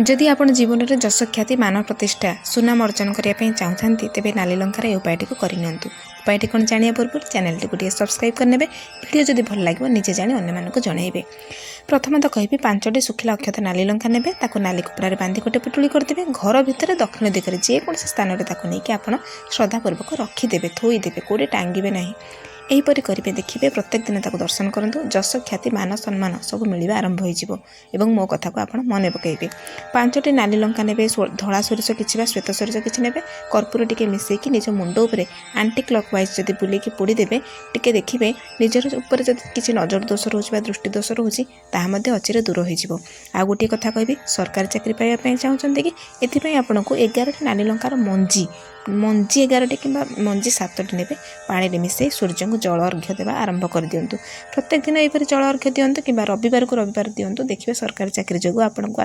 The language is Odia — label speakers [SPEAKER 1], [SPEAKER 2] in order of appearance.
[SPEAKER 1] ଯଦି ଆପଣ ଜୀବନରେ ଯଶ, ଖ୍ୟାତି, ମାନ, ପ୍ରତିଷ୍ଠା, ସୁନାମ ଅର୍ଜନ କରିବା ପାଇଁ ଚାହୁଁଥାନ୍ତି, ତେବେ ନାଲି ଲଙ୍କାର ଏହି ଉପାୟଟିକୁ କରିନିଅନ୍ତୁ। ଉପାୟଟି କ'ଣ ଜାଣିବା ପୂର୍ବରୁ ଚ୍ୟାନେଲଟିକୁ ଟିକେ ସବସ୍କ୍ରାଇବ୍ କରିନେବେ। ଭିଡ଼ିଓ ଯଦି ଭଲ ଲାଗିବ, ନିଜେ ଜାଣି ଅନ୍ୟମାନଙ୍କୁ ଜଣାଇବେ। ପ୍ରଥମତଃ କହିବି, ପାଞ୍ଚଟି ଶୁଖିଲା ଅକ୍ଷତ ନାଲି ଲଙ୍କା ନେବେ। ତାକୁ ନାଲି କପଡ଼ାରେ ବାନ୍ଧି ଗୋଟେ ପୁଟୁଳି କରିଦେବେ। ଘର ଭିତରେ ଦକ୍ଷିଣ ଦିଗରେ ଯେକୌଣସି ସ୍ଥାନରେ ତାକୁ ନେଇକି ଆପଣ ଶ୍ରଦ୍ଧାପୂର୍ବକ ରଖିଦେବେ, ଥୋଇଦେବେ, କେଉଁଠି ଟାଙ୍ଗିବେ ନାହିଁ। ଏହିପରି କରିବେ, ଦେଖିବେ, ପ୍ରତ୍ୟେକ ଦିନ ତାକୁ ଦର୍ଶନ କରନ୍ତୁ, ଯଶ, ଖ୍ୟାତି, ମାନ ସମ୍ମାନ ସବୁ ମିଳିବା ଆରମ୍ଭ ହୋଇଯିବ ଏବଂ ମୋ କଥାକୁ ଆପଣ ମନେ ପକାଇବେ। ପାଞ୍ଚଟି ନାଲି ଲଙ୍କା ନେବେ, ଧଳା ସୋରିଷ କିଛି ବା ଶ୍ୱେତ ସୋରିଷ କିଛି ନେବେ, କର୍ପୂର ଟିକେ ମିଶାଇକି ନିଜ ମୁଣ୍ଡ ଉପରେ ଆଣ୍ଟି କ୍ଲକ୍ ୱାଇଜ୍ ଯଦି ବୁଲେଇକି ପୋଡ଼ିଦେବେ ଟିକେ, ଦେଖିବେ ନିଜର ଉପରେ ଯଦି କିଛି ନଜର ଦୋଷ ରହୁଛି ବା ଦୃଷ୍ଟି ଦୋଷ ରହୁଛି, ତାହା ମଧ୍ୟ ଅଚିରେ ଦୂର ହୋଇଯିବ। ଆଉ ଗୋଟିଏ କଥା କହିବି, ସରକାରୀ ଚାକିରି ପାଇବା ପାଇଁ ଚାହୁଁଛନ୍ତି କି? ଏଥିପାଇଁ ଆପଣଙ୍କୁ 11ଟି ନାଲି ଲଙ୍କାର ମଞ୍ଜି, ମଞ୍ଜି 11ଟି କିମ୍ବା ମଞ୍ଜି 7ଟି ନେବେ। ପାଣିରେ ମିଶାଇ ସୂର୍ଯ୍ୟଙ୍କୁ ଜଳ ଅର୍ଘ୍ୟ ଦେବା ଆରମ୍ଭ କରିଦିଅନ୍ତୁ। ପ୍ରତ୍ୟେକ ଦିନ ଏହିପରି ଜଳ ଅର୍ଘ୍ୟ ଦିଅନ୍ତୁ କିମ୍ବା ରବିବାରକୁ ରବିବାର ଦିଅନ୍ତୁ। ଦେଖିବେ ସରକାରୀ ଚାକିରି ଯୋଗୁଁ ଆପଣଙ୍କୁ